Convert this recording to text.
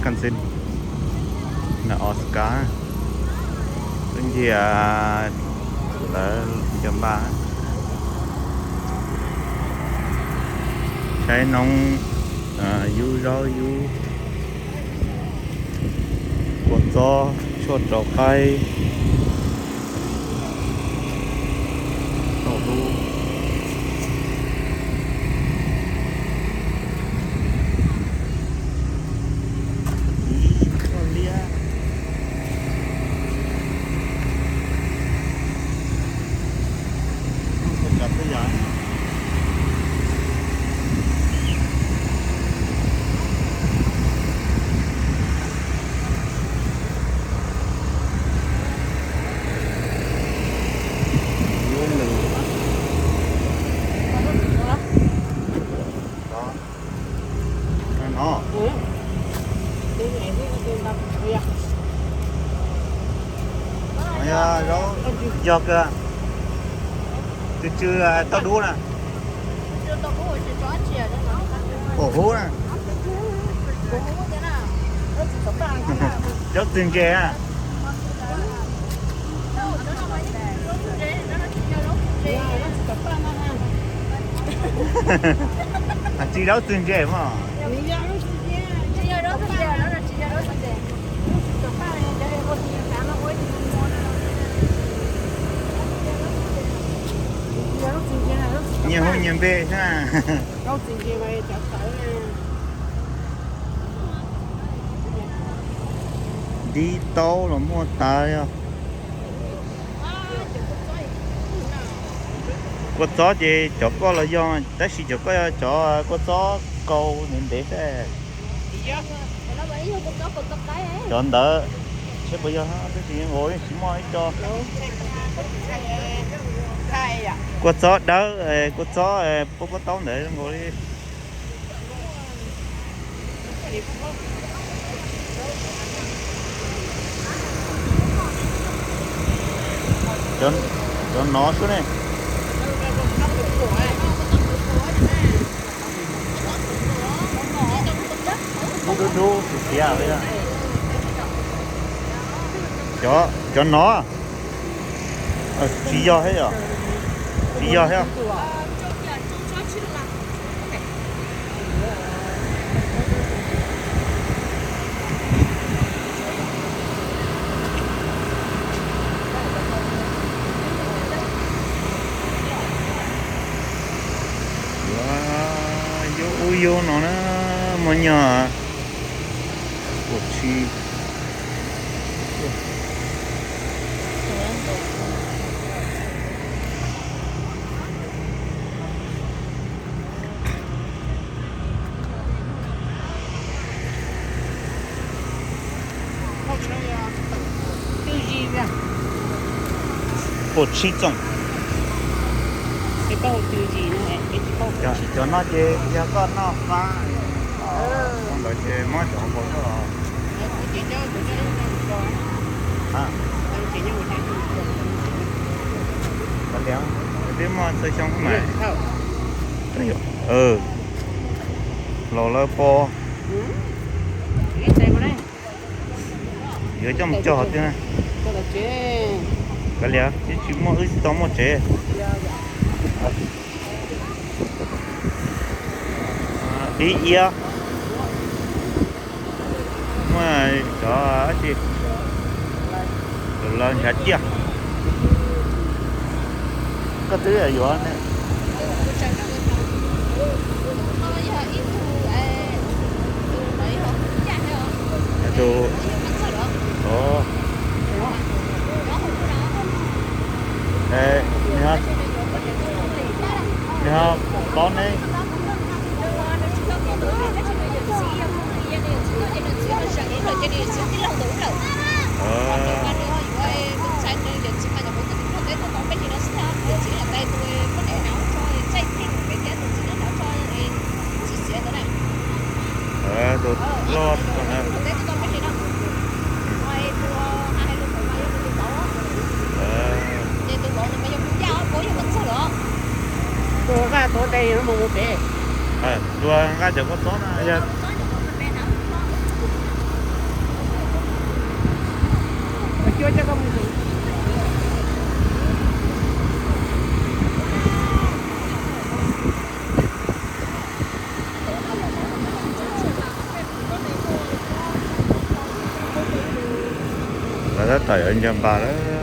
Kaj ntxwb na, Oscar, twb nciaj lawv cov npaj saib noob, yub zaub yub, kua txob, tshuaj rau qaib, tauj dub. Yog kawg, tsw tsw tauj dub na. Ua hub na. Zaub txwg ntses na. Tsis zaub txwg ntses mog. Nyias hu nyias npe xwb na. Dib taub los muaj tas yog. Kua txob ces cov koj los yog, tab sis cov koj yog cov kua txob kaus ntev ntev xwb. Cov ntawd seb puas yog, tab sis nkaus tsis muaj ib co. Kua txob dawb, kua txob pob pob taub ntawd zoo nkaus li. Cov no xwb ne. Dub dub dub tiag tiag li. Cov no tsis yog thiab yom? Tsis yog thiab. Yub ub yub no na, muaj nyuag puas tsi. Puas tshib txoom. Cov no ces yog koj noj fab, ntawd ces muab cov nkaus koj. Peb muaj txhua xyoo mas. Laus lawm pom. Yuav coj mus cog tiag. Kav liam, tsis muaj wb tsis tau muaj tsev. Dib iab. Muaj cov dab tsi, lawv nchav ciaj. Koj twb yuav ne. Tus, nws ho paub ne. Tus loj. Tus nqa tuav tes no mus mus pem. Tus nqa cov kua txob no yog. Lawv tab tom yuav ncog npas lawm.